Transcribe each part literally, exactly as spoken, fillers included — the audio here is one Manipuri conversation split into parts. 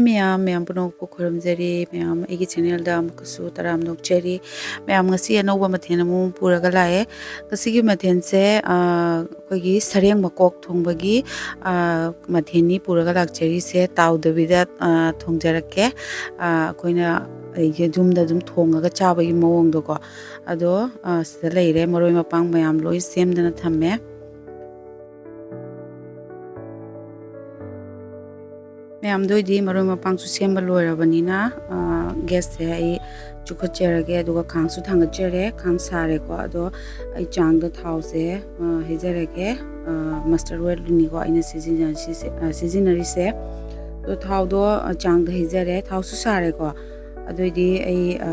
ꯃꯌꯥꯝ, ꯃꯌꯥꯝ ꯄꯨꯝꯅꯃꯛꯄꯨ ꯈꯨꯔꯨꯝꯖꯔꯤ꯫ ꯃꯌꯥꯝ ꯑꯩꯒꯤ channelꯗ ꯑꯃꯨꯛꯀꯁꯨ ꯇꯔꯥꯝꯅ ꯑꯣꯛꯆꯔꯤ꯫ ꯃꯌꯥꯝ, ꯉꯁꯤ ꯑꯅꯧꯕ ꯃꯊꯦꯜ ꯑꯃꯃꯨꯛ ꯄꯨꯔꯒ ꯂꯥꯛꯑꯦ꯫ ꯉꯁꯤꯒꯤ ꯃꯊꯦꯜꯁꯦ, ꯑ, ꯑꯩꯈꯣꯏꯒꯤ ꯁꯔꯦꯡ ꯃꯀꯣꯛ ꯊꯣꯡꯕꯒꯤ, ꯑ, ꯃꯊꯦꯜꯅꯤ ꯄꯨꯔꯒ ꯂꯥꯛꯆꯔꯤꯁꯦ꯫ ꯇꯥꯎꯗꯕꯤꯗ, ꯑ, ꯊꯣꯡꯖꯔꯛꯀꯦ꯫ ꯑ, ꯑꯩꯈꯣꯏꯅ ꯑꯩꯒꯤ ꯌꯨꯝꯗ ꯑꯗꯨꯝ ꯊꯣꯡꯉꯒ ꯆꯥꯕꯒꯤ ꯃꯑꯣꯡꯗꯣꯀꯣ꯫ ꯑꯗꯣ, ꯑ, ꯁꯤꯗ ꯂꯩꯔꯦ, ꯃꯔꯣꯏ ꯃꯄꯥꯡ ꯃꯌꯥꯝ ꯂꯣꯏ ꯁꯦꯝꯗꯅ ꯊꯝꯃꯦ꯫ ꯃꯌꯥꯝꯗꯣ ꯑꯩꯗꯤ ꯃꯔꯣꯏ ꯃꯄꯥꯡꯁꯨ ꯁꯦꯝꯕ ꯂꯣꯏꯔꯕꯅꯤꯅ, ꯑ, gasꯁꯦ ꯑꯩ ꯆꯨꯈꯠꯆꯔꯒꯦ, ꯑꯗꯨꯒ ꯈꯥꯡꯁꯨ ꯊꯥꯡꯒꯠꯆꯔꯦ꯫ ꯈꯥꯡ ꯁꯥꯔꯦꯀꯣ꯫ ꯑꯗꯣ ꯑꯩ ꯆꯥꯡꯗ ꯊꯥꯎꯁꯦ, ꯑ, ꯍꯩꯖꯔꯒꯦ꯫ ꯑ, mustard oilꯅꯤꯀꯣ ꯑꯩꯅ ꯁꯤꯖꯤꯟꯅꯔꯤꯁꯦ, ꯑ, ꯁꯤꯖꯤꯟꯅꯔꯤꯁꯦ꯫ ꯑꯗꯣ ꯊꯥꯎꯗꯣ, ꯑ, ꯆꯥꯡꯗ ꯍꯩꯖꯔꯦ꯫ ꯊꯥꯎꯁꯨ ꯁꯥꯔꯦꯀꯣ꯫ ꯑꯗꯨꯑꯣꯏꯗꯤ ꯑꯩ, ꯑ,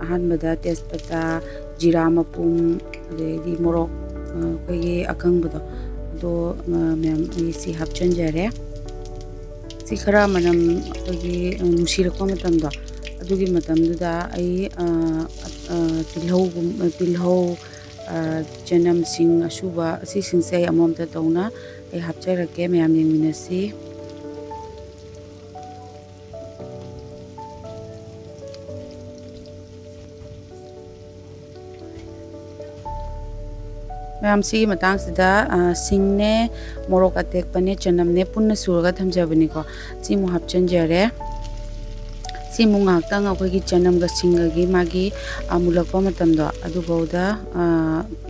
ꯑꯍꯥꯟꯕꯗ ꯇꯦꯖꯄꯇꯥ, ꯖꯤꯔꯥ ꯃꯄꯨꯝ, ꯑꯗꯩꯗꯤ ꯃꯣꯔꯣꯛ, ꯑ, ꯑꯩꯈꯣꯏꯒꯤ ꯑꯀꯪꯕꯗꯣ, ꯑꯗꯣ, ꯑ, ꯃꯌꯥꯝ ꯑꯩ ꯁꯤ ꯍꯥꯞꯆꯤꯟꯖꯔꯦ꯫ ꯁꯤ ꯈꯔ ꯃꯅꯝ ꯑꯩꯈꯣꯏꯒꯤ, ꯑ, ꯅꯨꯡꯁꯤꯔꯛꯄ ꯃꯇꯝꯗꯣ, ꯑꯗꯨꯒꯤ ꯃꯇꯝꯗꯨꯗ ꯑꯩ, ꯑ, ꯑ, ꯇꯤꯜꯍꯧꯒꯨꯝ-, ꯑ, ꯇꯤꯜꯍꯧ, ꯑ, ꯆꯅꯝꯁꯤꯡ ꯑꯁꯨꯕ ꯑꯁꯤꯁꯤꯡꯁꯦ ꯑꯩ ꯑꯃꯃꯝꯇ ꯇꯧꯅ ꯑꯩ ꯍꯥꯞꯆꯔꯛꯀꯦ, ꯃꯌꯥꯝ ꯌꯦꯡꯃꯤꯟꯅꯁꯤ꯫ ꯃꯌꯥꯝ, ꯁꯤꯒꯤ ꯃꯇꯥꯡꯁꯤꯗ, ꯑ, ꯁꯤꯡꯅꯦ, ꯃꯣꯔꯣꯛ ꯑꯇꯦꯛꯄꯅꯦ, ꯆꯅꯝꯅꯦ ꯄꯨꯟꯅ ꯁꯨꯔꯒ ꯊꯝꯖꯕꯅꯤꯀꯣ꯫ ꯁꯤꯃꯨꯛ ꯍꯥꯞꯆꯤꯟꯖꯔꯦ꯫ ꯁꯤꯃꯨꯛ ꯉꯥꯏꯍꯥꯛꯇꯪ ꯑꯩꯈꯣꯏꯒꯤ ꯆꯅꯝꯒ ꯁꯤꯡꯒꯒꯤ ꯃꯥꯒꯤ, ꯑ, ꯃꯨꯜꯂꯛꯄ ꯃꯇꯝꯗꯣ ꯑꯗꯨꯐꯥꯎꯗ, ꯑ,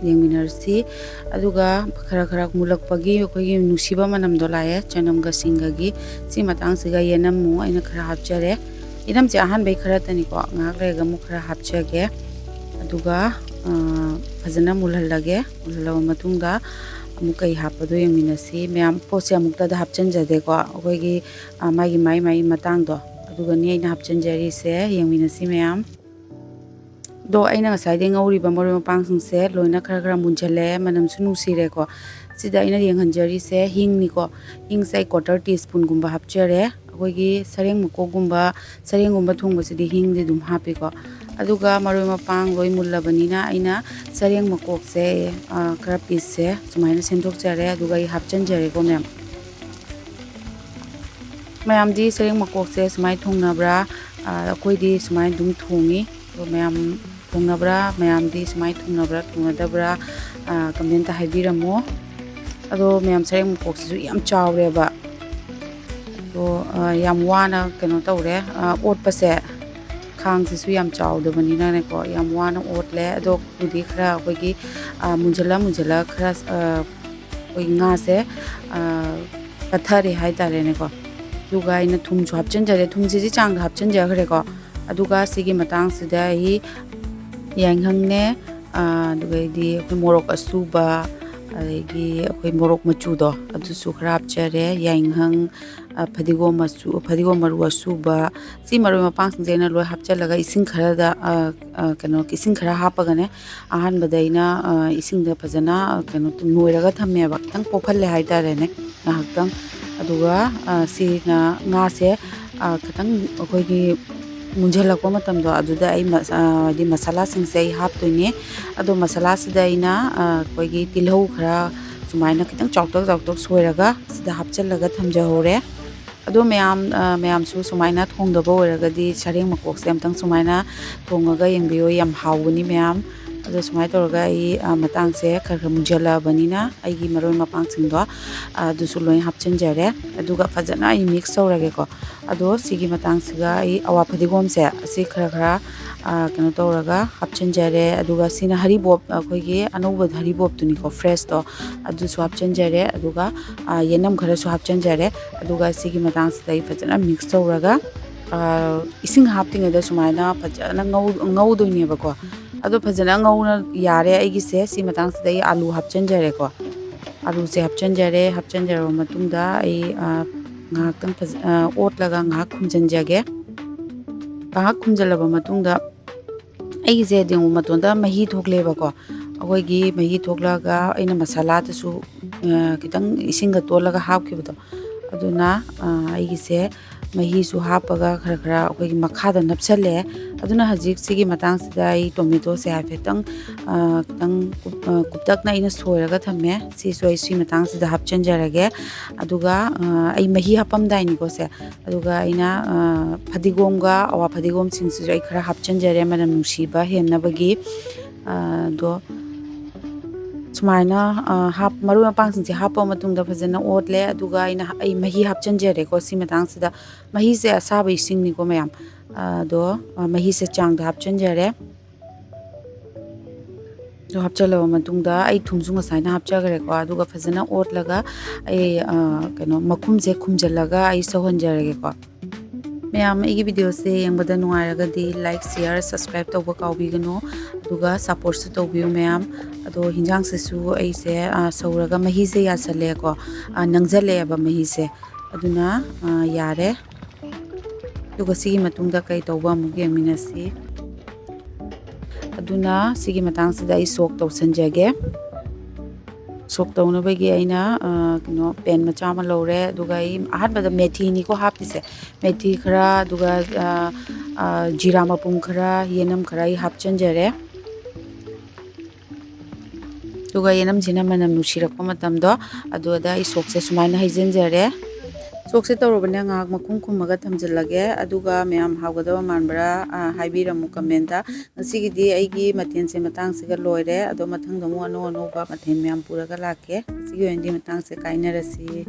ꯌꯦꯡꯃꯤꯟꯅꯔꯁꯤ꯫ ꯑꯗꯨꯒ ꯈꯔ ꯈꯔ ꯃꯨꯜꯂꯛꯄꯒꯤ ꯑꯩꯈꯣꯏꯒꯤ ꯅꯨꯡꯁꯤꯕ ꯃꯅꯝꯗꯣ ꯂꯥꯛꯑꯦ, ꯆꯅꯝꯒ ꯁꯤꯡꯒꯒꯤ꯫ ꯁꯤ ꯃꯇꯥꯡꯁꯤꯒ ꯌꯦꯅꯝꯃꯨ ꯑꯩꯅ ꯈꯔ ꯍꯥꯞꯆꯔꯦ꯫ ꯌꯦꯅꯝꯁꯦ ꯑꯍꯥꯟꯕꯩ ꯈꯔꯇꯅꯤꯀꯣ, ꯉꯥꯏꯍꯥꯛ ꯂꯩꯔꯒ ꯑꯃꯨꯛ ꯈꯔ ꯍꯥꯞꯆꯒꯦ꯫ ꯑꯗꯨꯒ, ꯑ, ꯐꯖꯅ ꯃꯨꯜꯍꯜꯂꯒꯦ꯫ ꯃꯨꯜꯍꯜꯂꯕ ꯃꯇꯨꯡꯗ ꯑꯃꯨꯛ ꯀꯩ ꯍꯥꯞꯄꯗꯣ ꯌꯦꯡꯃꯤꯟꯅꯁꯤ꯫ ꯃꯌꯥꯝ, ꯄꯣꯠꯁꯦ ꯑꯃꯨꯛꯇꯗ ꯍꯥꯞꯆꯤꯟꯖꯗꯦꯀꯣ, ꯑꯩꯈꯣꯏꯒꯤ, ꯑ, ꯃꯥꯒꯤ, ꯃꯥꯏ, ꯃꯥꯏ ꯃꯇꯥꯡꯗꯣ ꯑꯗꯨꯒꯅꯤ ꯑꯩꯅ ꯍꯥꯞꯆꯤꯟꯖꯔꯤꯁꯦ꯫ ꯌꯦꯡꯃꯤꯟꯅꯁꯤ ꯃꯌꯥꯝ꯫ ꯑꯗꯣ ꯑꯩꯅ ꯉꯁꯥꯏꯗꯩ ꯉꯧꯔꯤꯕ ꯃꯔꯣꯏ ꯃꯄꯥꯡꯁꯤꯡꯁꯦ ꯂꯣꯏꯅ ꯈꯔ ꯈꯔ ꯃꯨꯟꯖꯜꯂꯛꯑꯦ, ꯃꯅꯝꯁꯨ ꯅꯨꯡꯁꯤꯔꯦꯀꯣ꯫ ꯁꯤꯗ ꯑꯩꯅ ꯌꯦꯡꯍꯟꯖꯔꯤꯁꯦ ꯍꯤꯡꯅꯤꯀꯣ꯫ ꯍꯤꯡꯁꯦ ꯑꯩ quarter teaspoonꯒꯨꯝꯕ ꯍꯥꯞꯆꯔꯦ꯫ ꯑꯩꯈꯣꯏꯒꯤ ꯁꯔꯦꯡ ꯃꯀꯣꯛꯀꯨꯝꯕ, ꯁꯔꯦꯡꯒꯨꯝꯕ ꯊꯣꯡꯕꯁꯤꯗꯤ ꯍꯤꯡꯗꯤ ꯑꯗꯨꯝ ꯍꯥꯞꯄꯤꯀꯣ꯫ ꯑꯗꯨꯒ ꯃꯔꯣꯏ ꯃꯄꯥꯡ ꯂꯣꯏ ꯃꯨꯜꯂꯕꯅꯤꯅ ꯑꯩꯅ ꯁꯔꯦꯡ ꯃꯀꯣꯛꯁꯦ, ꯑ, ꯈꯔ pieceꯁꯦ ꯁꯨꯃꯥꯏꯅ ꯁꯦꯝꯗꯣꯛꯆꯔꯦ, ꯑꯗꯨꯒ ꯑꯩ ꯍꯥꯞꯆꯤꯟꯖꯔꯦꯀꯣ ꯃꯌꯥꯝ꯫ ꯃꯌꯥꯝꯗꯤ ꯆꯔꯦꯡ ꯃꯀꯣꯛꯁꯦ ꯁꯨꯃꯥꯏꯅ ꯊꯣꯡꯅꯕ꯭ꯔꯥ? ꯑ, ꯑꯩꯈꯣꯏꯗꯤ ꯁꯨꯃꯥꯏꯅ ꯑꯗꯨꯝ ꯊꯣꯡꯉꯤ꯫ ꯑꯗꯣ ꯃꯌꯥꯝ ꯊꯣꯡꯅꯕ꯭ꯔꯥ? ꯃꯌꯥꯝꯗꯤ ꯁꯨꯃꯥꯏꯅ ꯊꯣꯡꯅꯕ꯭ꯔꯥ, ꯊꯣꯡꯅꯗꯕ꯭ꯔꯥ? ꯑ, comment ꯍꯥꯏꯕꯤꯔꯝꯃꯣ꯫ ꯑꯗꯣ ꯃꯌꯥꯝ, ꯆꯔꯦꯡ ꯃꯀꯣꯛꯁꯤꯁꯨ ꯌꯥꯝ ꯆꯥꯎꯔꯦꯕ꯫ ꯑꯗꯣ, ꯑ, ꯌꯥꯝ ꯋꯥꯅ ꯀꯩꯅꯣ ꯇꯧꯔꯦ, ꯑ, ꯑꯣꯠꯄꯁꯦ꯫ ꯈꯥꯡꯁꯤꯁꯨ ꯌꯥꯝ ꯆꯥꯎꯗꯕꯅꯤꯅꯅꯦꯀꯣ, ꯌꯥꯝ ꯋꯥꯅ ꯑꯣꯠꯂꯦ꯫ ꯑꯗꯣ ꯍꯧꯖꯤꯛ ꯈꯔ ꯑꯩꯈꯣꯏꯒꯤ, ꯑ, ꯃꯨꯟꯖꯜꯂ ꯃꯨꯟꯖꯜꯂ ꯈꯔ, ꯑ, ꯑꯩꯈꯣꯏ ꯉꯥꯁꯦ, ꯑ, ꯄꯠꯊꯔꯦ ꯍꯥꯏꯇꯥꯔꯦꯅꯦꯀꯣ꯫ ꯑꯗꯨꯒ ꯑꯩꯅ ꯊꯨꯝꯁꯨ ꯍꯥꯞꯆꯤꯟꯖꯔꯦ, ꯊꯨꯝꯁꯤꯗꯤ ꯆꯥꯡꯗ ꯍꯥꯞꯆꯤꯟꯖꯈ꯭ꯔꯦꯀꯣ꯫ ꯑꯗꯨꯒ ꯁꯤꯒꯤ ꯃꯇꯥꯡꯁꯤꯗ ꯑꯩ ꯌꯥꯏꯉꯪꯅꯦ, ꯑ, ꯑꯗꯨꯒꯩꯗꯤ ꯑꯩꯈꯣꯏ ꯃꯣꯔꯣꯛ ꯑꯁꯨꯕ, ꯑꯗꯒꯤ ꯑꯩꯈꯣꯏ ꯃꯣꯔꯣꯛ ꯃꯆꯨꯗꯣ, ꯑꯗꯨꯁꯨ ꯈꯔ ꯍꯥꯞꯆꯔꯦ, ꯌꯥꯏꯉꯪ, ꯑ, ꯐꯗꯤꯒꯣꯝ ꯃꯆꯨ, ꯐꯗꯤꯒꯣꯝ ꯃꯔꯨ ꯑꯁꯨꯕ, ꯁꯤ ꯃꯔꯣꯏ ꯃꯄꯥꯡꯁꯤꯡꯁꯦ ꯑꯩꯅ ꯂꯣꯏ ꯍꯥꯞꯆꯤꯜꯂꯒ ꯏꯁꯤꯡ ꯈꯔꯗ, ꯑ, ꯑ, ꯀꯩꯅꯣ, ꯏꯁꯤꯡ ꯈꯔ ꯍꯥꯞꯄꯒꯅꯦ, ꯑꯍꯥꯟꯕꯗ ꯑꯩꯅ, ꯑ, ꯏꯁꯤꯡꯗ ꯐꯖꯅ, ꯑ, ꯀꯩꯅꯣ, ꯅꯣꯏꯔꯒ ꯊꯝꯃꯦꯕ, ꯈꯤꯇꯪ ꯄꯣꯞꯍꯜꯂꯦ ꯍꯥꯏꯇꯥꯔꯦꯅꯦ ꯉꯥꯏꯍꯥꯛꯇꯪ꯫ ꯑꯗꯨꯒ, ꯑ, ꯁꯤꯅ ꯉꯥꯁꯦ, ꯑ, ꯈꯤꯇꯪ ꯑꯩꯈꯣꯏꯒꯤ ꯃꯨꯟꯖꯜꯂꯛꯄ ꯃꯇꯝꯗꯣ, ꯑꯗꯨꯗ ꯑꯩ ꯃꯁ-, ꯑ, ꯍꯥꯏꯗꯤ ꯃꯁꯥꯂꯥꯁꯤꯡꯁꯦ ꯑꯩ ꯍꯥꯞꯇꯣꯏꯅꯦ꯫ ꯑꯗꯣ ꯃꯁꯥꯂꯥꯁꯤꯗ ꯑꯩꯅ, ꯑ, ꯑꯩꯈꯣꯏꯒꯤ ꯇꯤꯜꯍꯧ ꯈꯔ ꯁꯨꯃꯥꯏꯅ ꯈꯤꯇꯪ ꯆꯥꯎꯇꯛ ꯆꯥꯎꯇꯛ ꯁꯣꯏꯔꯒ ꯁꯤꯗ ꯍꯥꯞꯆꯤꯜꯂꯒ ꯊꯝꯖꯍꯧꯔꯦ꯫ ꯑꯗꯣ ꯃꯌꯥꯝ, ꯑ, ꯃꯌꯥꯝꯁꯨ ꯁꯨꯃꯥꯏꯅ ꯊꯣꯡꯗꯕ ꯑꯣꯏꯔꯒꯗꯤ ꯁꯔꯦꯡ ꯃꯀꯣꯛꯁꯦ ꯑꯝꯇꯪ ꯁꯨꯃꯥꯏꯅ ꯊꯣꯡꯉꯒ ꯌꯦꯡꯕꯤꯌꯨ, ꯌꯥꯝ ꯍꯥꯎꯕꯅꯤ ꯃꯌꯥꯝ꯫ ꯑꯗꯣ ꯁꯨꯃꯥꯏꯅ ꯇꯧꯔꯒ ꯑꯩ, ꯑ, ꯃꯇꯥꯡꯁꯦ ꯈꯔ ꯈꯔ ꯃꯨꯟꯖꯜꯂꯛꯑꯕꯅꯤꯅ ꯑꯩꯒꯤ ꯃꯔꯣꯏ ꯃꯄꯥꯡꯁꯤꯡꯗꯣ, ꯑ, ꯑꯗꯨꯁꯨ ꯂꯣꯏ ꯍꯥꯞꯆꯤꯟꯖꯔꯦ꯫ ꯑꯗꯨꯒ ꯐꯖꯅ ꯑꯩ mix ꯇꯧꯔꯒꯦꯀꯣ꯫ ꯑꯗꯣ ꯁꯤꯒꯤ ꯃꯇꯥꯡꯁꯤꯒ ꯑꯩ ꯑꯋꯥ ꯐꯗꯤꯒꯣꯝꯁꯦ ꯑꯁꯤ ꯈꯔ ꯈꯔ, ꯑ, ꯀꯩꯅꯣ ꯇꯧꯔꯒ ꯍꯥꯞꯆꯤꯟꯖꯔꯦ꯫ ꯑꯗꯨꯒ ꯁꯤꯅ ꯍꯔꯤꯕꯣꯞ, ꯑꯩꯈꯣꯏꯒꯤ ꯑꯅꯧꯕ ꯍꯔꯤꯕꯣꯞꯇꯨꯅꯤꯀꯣ, fresh ꯇꯣ, ꯑꯗꯨꯁꯨ ꯍꯥꯞꯆꯤꯟꯖꯔꯦ꯫ ꯑꯗꯨꯒ, ꯑ, ꯌꯦꯅꯝ ꯈꯔꯁꯨ ꯍꯥꯞꯆꯤꯟꯖꯔꯦ꯫ ꯑꯗꯨꯒ ꯁꯤꯒꯤ ꯃꯇꯥꯡꯁꯤꯗ ꯑꯩ ꯐꯖꯅ mix ꯇꯧꯔꯒ, ꯑ, ꯏꯁꯤꯡ ꯍꯥꯞꯇ꯭ꯔꯤꯉꯩꯗ ꯁꯨꯃꯥꯏꯅ ꯐꯖꯅ ꯉꯧ-, ꯉꯧꯗꯣꯏꯅꯦꯕꯀꯣ꯫ ꯑꯗꯣ ꯐꯖꯅ ꯉꯧꯅ ꯌꯥꯔꯦ ꯑꯩꯒꯤꯁꯦ꯫ ꯁꯤ ꯃꯇꯥꯡꯁꯤꯗ ꯑꯩ ꯑꯥꯂꯨ ꯍꯥꯞꯆꯤꯟꯖꯔꯦꯀꯣ꯫ ꯑꯥꯂꯨꯁꯦ ꯍꯥꯞꯆꯤꯟꯖꯔꯦ꯫ ꯍꯥꯞꯆꯤꯟꯖꯔꯕ ꯃꯇꯨꯡꯗ ꯑꯩ, ꯑ, ꯉꯥꯏꯍꯥꯛꯇꯪ ꯐꯖ-, ꯑ, ꯑꯣꯠꯂꯒ ꯉꯥꯏꯍꯥꯛ ꯈꯨꯝꯖꯤꯟꯖꯒꯦ꯫ ꯉꯥꯏꯍꯥꯛ ꯈꯨꯝꯖꯤꯜꯂꯕ ꯃꯇꯨꯡꯗ ꯑꯩꯒꯤꯁꯦ ꯌꯦꯡꯉꯨ, ꯃꯇꯣꯟꯗ ꯃꯍꯤ ꯊꯣꯛꯂꯦꯕꯀꯣ꯫ ꯑꯩꯈꯣꯏꯒꯤ ꯃꯍꯤ ꯊꯣꯛꯂꯛꯑꯒ ꯑꯩꯅ ꯃꯁꯥꯂꯥꯗꯁꯨ, ꯑ, ꯈꯤꯇꯪ ꯏꯁꯤꯡꯒ ꯇꯣꯜꯂꯒ ꯍꯥꯞꯈꯤꯕꯗꯣ, ꯑꯗꯨꯅ, ꯑ, ꯑꯩꯒꯤꯁꯦ ꯃꯍꯤꯁꯨ ꯍꯥꯞꯄꯒ ꯈꯔ ꯈꯔ ꯑꯩꯈꯣꯏꯒꯤ ꯃꯈꯥꯗ ꯅꯞꯁꯜꯂꯦ꯫ ꯑꯗꯨꯅ ꯍꯧꯖꯤꯛ ꯁꯤꯒꯤ ꯃꯇꯥꯡꯁꯤꯗ ꯑꯩ ꯇꯣꯃꯦꯇꯣꯁꯦ ꯍꯥꯏꯐꯦꯠꯇꯪ, ꯑ, ꯈꯤꯇꯪ ꯀꯨꯞ-, ꯑ, ꯀꯨꯞꯇꯛꯅ ꯑꯩꯅ ꯁꯣꯏꯔꯒ ꯊꯝꯃꯦ꯫ ꯁꯤꯁꯨ ꯑꯩ ꯁꯤ ꯃꯇꯥꯡꯁꯤꯗ ꯍꯥꯞꯆꯤꯟꯖꯔꯒꯦ꯫ ꯑꯗꯨꯒ, ꯑ, ꯑꯩ ꯃꯍꯤ ꯍꯥꯞꯄꯝꯗꯥꯏꯅꯤꯀꯣ ꯁꯦ꯫ ꯑꯗꯨꯒ ꯑꯩꯅ, ꯑ, ꯐꯗꯤꯒꯣꯝꯒ ꯑꯋꯥ ꯐꯗꯤꯒꯣꯝꯁꯤꯡꯁꯤꯁꯨ ꯑꯩ ꯈꯔ ꯍꯥꯞꯆꯤꯟꯖꯔꯦ, ꯃꯅꯝ ꯅꯨꯡꯁꯤꯕ ꯍꯦꯟꯅꯕꯒꯤ꯫ ꯑ, ꯑꯗꯣ ꯁꯨꯃꯥꯏꯅ, ꯑ, ꯍꯥꯞ-, ꯃꯔꯣꯏ ꯃꯄꯥꯡꯁꯤꯡꯁꯦ ꯍꯥꯞꯄ ꯃꯇꯨꯡꯗ ꯐꯖꯅ ꯑꯣꯠꯂꯦ꯫ ꯑꯗꯨꯒ ꯑꯩꯅ ꯍꯥ-, ꯑꯩ ꯃꯍꯤ ꯍꯥꯞꯆꯤꯟꯖꯔꯦꯀꯣ ꯁꯤ ꯃꯇꯥꯡꯁꯤꯗ꯫ ꯃꯍꯤꯁꯦ ꯑꯁꯥꯕ ꯏꯁꯤꯡꯅꯤꯀꯣ ꯃꯌꯥꯝ꯫ ꯑꯗꯣ, ꯑ, ꯃꯍꯤꯁꯦ ꯆꯥꯡꯗ ꯍꯥꯞꯆꯤꯟꯖꯔꯦ꯫ ꯑꯗꯣ ꯍꯥꯞꯆꯤꯜꯂꯕ ꯃꯇꯨꯡꯗ ꯑꯩ ꯊꯨꯝꯁꯨ ꯉꯁꯥꯏꯅ ꯍꯥꯞꯆꯈ꯭ꯔꯦꯀꯣ꯫ ꯑꯗꯨꯒ ꯐꯖꯅ ꯑꯣꯠꯂꯒ ꯑꯩ, ꯑ, ꯀꯩꯅꯣ, ꯃꯈꯨꯝꯁꯦ ꯈꯨꯝꯖꯤꯜꯂꯒ ꯑꯩ ꯁꯧꯍꯟꯖꯔꯒꯦꯀꯣ꯫ ꯃꯌꯥꯝ, ꯑꯩꯒꯤ videoꯁꯦ ꯌꯦꯡꯕꯗ ꯅꯨꯡꯉꯥꯏꯔꯒꯗꯤ like, share, subscribe ꯇꯧꯕ ꯀꯥꯎꯕꯤꯒꯅꯨ꯫ ꯑꯗꯨꯒ supportꯁꯨ ꯇꯧꯕꯤꯌꯨ ꯃꯌꯥꯝ꯫ ꯑꯗꯣ ꯍꯤꯟꯖꯥꯡꯁꯤꯁꯨ ꯑꯩꯁꯦ, ꯑ, ꯁꯧꯔꯒ ꯃꯍꯤꯁꯦ ꯌꯥꯁꯜꯂꯦꯀꯣ꯫ ꯑ, ꯅꯪꯁꯜꯂꯛꯑꯦꯕ ꯃꯍꯤꯁꯦ꯫ ꯑꯗꯨꯅ, ꯑ, ꯌꯥꯔꯦ꯫ ꯑꯗꯨꯒ ꯁꯤꯒꯤ ꯃꯇꯨꯡꯗ ꯀꯩ ꯇꯧꯕ ꯑꯃꯨꯛ ꯌꯦꯡꯃꯤꯟꯅꯁꯤ꯫ ꯑꯗꯨꯅ ꯁꯤꯒꯤ ꯃꯇꯥꯡꯁꯤꯗ ꯑꯩ ꯁꯣꯛ ꯇꯧꯁꯟꯖꯒꯦ꯫ ꯁꯣꯛ ꯇꯧꯅꯕꯒꯤ ꯑꯩꯅ, ꯑ, ꯀꯩꯅꯣ, pan ꯃꯆꯥ ꯑꯃ ꯂꯧꯔꯦ꯫ ꯑꯗꯨꯒ ꯑꯩ ꯑꯍꯥꯟꯕꯗ ꯃꯦꯊꯤꯅꯤꯀꯣ ꯍꯥꯞꯄꯤꯁꯦ꯫ ꯃꯦꯊꯤ ꯈꯔ, ꯑꯗꯨꯒ, ꯑ, ꯑ, ꯖꯤꯔꯥ ꯃꯄꯨꯝ ꯈꯔ, ꯌꯦꯅꯝ ꯈꯔ ꯑꯩ ꯍꯥꯞꯆꯤꯟꯖꯔꯦ꯫ ꯑꯗꯨꯒ ꯌꯦꯅꯝꯁꯤꯅ ꯃꯅꯝ ꯅꯨꯡꯁꯤꯔꯛꯄ ꯃꯇꯝꯗꯣ, ꯑꯗꯨꯗ ꯑꯩ ꯁꯣꯛꯁꯦ ꯁꯨꯃꯥꯏꯅ ꯍꯩꯖꯤꯟꯖꯔꯦ꯫ ꯁꯣꯛꯁꯦ ꯇꯧꯔꯕꯅꯤꯅ ꯉꯥꯏꯍꯥꯛ ꯃꯈꯨꯝ ꯈꯨꯝꯃꯒ ꯊꯝꯖꯤꯜꯂꯒꯦ꯫ ꯑꯗꯨꯒ ꯃꯌꯥꯝ ꯍꯥꯎꯒꯗꯕ ꯃꯥꯟꯕ꯭ꯔꯥ, ꯑ, ꯍꯥꯏꯕꯤꯔꯝꯃꯨ commentꯇ꯫ ꯉꯁꯤꯒꯤꯗꯤ ꯑꯩꯒꯤ ꯃꯊꯦꯜꯁꯦ ꯃꯇꯥꯡꯁꯤꯒ ꯂꯣꯏꯔꯦ꯫ ꯑꯗꯣ ꯃꯊꯪꯗ ꯑꯃꯨꯛ ꯑꯅꯧ ꯑꯅꯧꯕ ꯃꯊꯦꯜ ꯃꯌꯥꯝ ꯄꯨꯔꯒ ꯂꯥꯛꯀꯦ꯫ ꯉꯁꯤꯒꯤ ꯑꯣꯏꯅꯗꯤ ꯃꯇꯥꯡꯁꯦ ꯀꯥꯏꯅꯔꯁꯤ꯫